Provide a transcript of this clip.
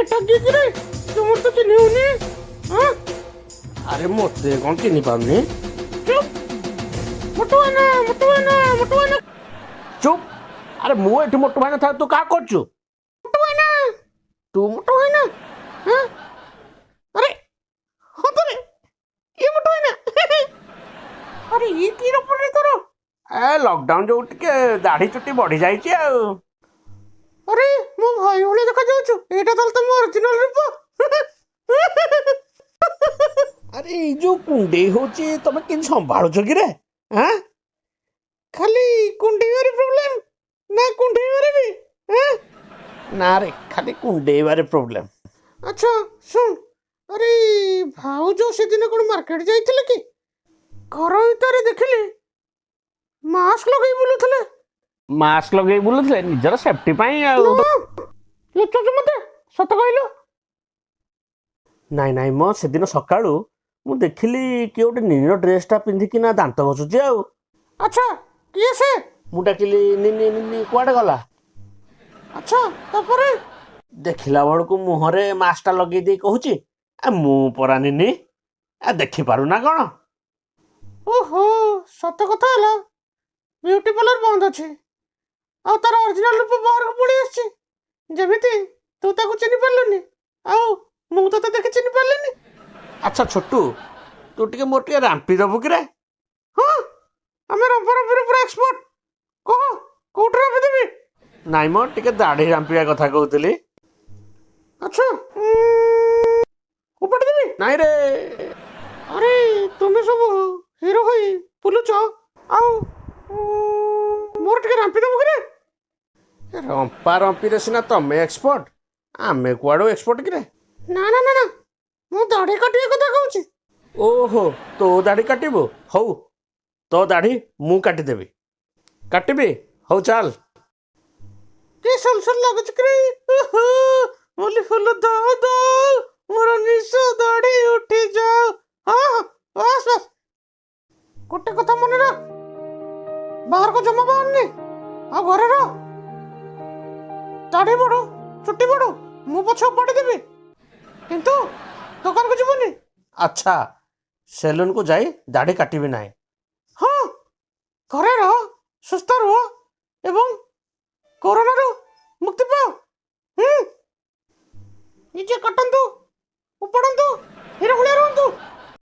ଏଟା କିଏ କିରେ? ତୁମର ତ ଚିହ୍ନି ହଉନି। ହଁ। ଆରେ, ମୋତେ କ'ଣ ଚିହ୍ନି ପାରୁନି? ଚୁପ୍! ମୋଟୁ ଭାଇନା, ମୋଟୁ ଭାଇନା, ମୋଟୁ ଭାଇନା। ଚୁପ୍! ଆରେ, ମୁଁ ଏଠି ମୋଟୁ ଭାଇନା ଥାଉ, ତୁ କାହା କରୁଛୁ? ମୋଟୁ ଭାଇନା। ତୁ ମୋଟୁ ଭାଇନା? ହଁ। ଆରେ ହଁ, ତରେ ଇଏ ମୋଟୁ ଭାଇନା। ଆରେ, ଇଏ କି ରୂପରେ ତୋର? ଏ ଲକଡାଉନ ଯୋଉ ଟିକେ ଦାଢ଼ି ଚୁଟି ବଢି ଯାଇଛି ଆଉ। ଆରେ, ମୋ ଭାଇ ଭଳିଆ ଦେଖାଯାଉଛୁ। ଏଇଟା ତାହେଲେ ତମ ଅରିଜିନାଲ ରୂପ। ଆରେ, ଏଇ ଯୋଉ କୁଣ୍ଡେଇ ହଉଛି, ତମେ କେମିତି ସମ୍ଭାଳୁଛ କିରେ? ଆଁ? ଖାଲି କୁଣ୍ଡେଇବାରେ ପ୍ରୋବ୍ଲେମ ନା କୁଣ୍ଡେଇବାରେ ବି? ଆଁ? ନା ରେ, ଖାଲି କୁଣ୍ଡେଇବାରେ ପ୍ରୋବ୍ଲେମ। ଆଚ୍ଛା ଶୁଣ, ଆରେ ଭାଉଜ ସେଦିନ କ'ଣ ମାର୍କେଟ ଯାଇଥିଲେ କି? ଘର ଭିତରେ ଦେଖିଲି ମାସ୍କ ଲଗେଇ ବୁଲୁଥିଲେ। ମାସ୍କ ଲଗେଇ ବୁଲୁଥିଲେ ନିଜର ସେଫ୍ଟି ପାଇଁ ଆଉ। ଲୁଚୁଛୁ ମତେ, ସତ କହିଲୁ। ନାଇଁ ନାଇଁ ମ, ସେଦିନ ସକାଳୁ ମୁଁ ଦେଖିଲି କିଏ ଗୋଟେ ନିନିର ଡ୍ରେସଟା ପିନ୍ଧିକିନା ଦାନ୍ତ ଘଷୁଛି ଆଉ। ଆଚ୍ଛା, କିଏ ସେ? ମୁଁ ଡାକିଲି, "ନିନି, ନିନି, କୁଆଡ଼େ ଗଲା?" ଆଚ୍ଛା, ତାପରେ? ଦେଖିଲା ବେଳକୁ ମୁହଁରେ ମାସ୍କଟା ଲଗେଇ ଦେଇ କହୁଛି, "ଆ ମୁଁ ପରା ନିନି, ଆ ଦେଖିପାରୁନା କ'ଣ?" ଓହୋ, ସତ କଥା ହେଲା, ବିୟୁଟି ପାର୍ଲର ବନ୍ଦ ଅଛି ଆଉ ତାର ଅରିଜିନାଲ ରୂପ ବାହାରକୁ ପଳେଇ ଆସିଛି। ଯେମିତି ତୁ ତାକୁ ଚିହ୍ନି ପାରିଲୁନି ଆଉ ମୁଁ ତତେ ଦେଖି ଚିହ୍ନି ପାରିଲିନି। ଆଚ୍ଛା ଛୋଟୁ, ତୁ ଟିକେ ମୋର ଟିକେ ରାମ୍ପି ଦବୁ କିରେ? ହଁ, ଆମେ ରମ୍ପା ରମ୍ପିରେ ପୁରା ଏକ୍ସପର୍ଟ। କହ, କୋଉଠି ରାମ୍ପି ଦେବି? ନାଇଁ ମ, ଟିକେ ଦାଢ଼ି ରାମ୍ପିବା କଥା କହୁଥିଲି। ଆଚ୍ଛା, ଉପାଡ଼ି ଦେବି? ନାଇଁ ରେ। ଆରେ, ତୁମେ ସବୁ ହିରୋ ହୋଇ ବୁଲୁଛ ଆଉ ମୋର ଟିକେ ରାମ୍ପି ଦେବୁ କିରେ? ରମ୍ପା ରମ୍ପିରେ ସିନା ତମେ ଏକ୍ସପର୍ଟ, ଆମେ କୁଆଡ଼ୁ ଏକ୍ସପର୍ଟ କିରେ? ନା ନା ନା ନା, ମୁଁ ଦାଢ଼ି କାଟିବା କଥା କହୁଛି। ଓହୋ, ତୋ ଦାଢ଼ି କାଟିବୁ? ହଉ, ତୋ ଦାଢ଼ି ମୁଁ କାଟିଦେବି। କାଟିବି, ହଉ ଚାଲ। କି ସୁଲସୁଲ ଲାଗୁଛି କିରେ! ଓହୋ, ମଲ୍ଲି ଫୁଲ ଦାଉ ଦାଉ, ମୋର ନିଶ ଦାଢ଼ି ଉଠି ଯାଉ। ହଁ ହଁ, ବାସ୍ ବାସ୍। ଗୋଟେ କଥା ମନେ ରଖ, ବାହାରକୁ ଜମା ବାହାରନି ଆଉ ଘରେ ରହ। ଦାଢ଼ି ବଢୁ, ଚୁଟି ବଢୁ, ମୁଁ ପଛେ ଉପାଡ଼ି ଦେବି, କିନ୍ତୁ ଦୋକାନକୁ ଯିବୁନି। ଆଚ୍ଛା, ସେଲୁନକୁ ଯାଇ ଦାଢ଼ି କାଟିବି ନାହିଁ। ହଁ, ଘରେ ରହ, ସୁସ୍ଥ ରୁହ ଏବଂ କରୋନାରୁ ମୁକ୍ତି ପାଅ। ହୁଁ, ନିଜେ କାଟନ୍ତୁ, ଉପାଡ଼ନ୍ତୁ, ହିରୋ ଭଳିଆ ରୁହନ୍ତୁ।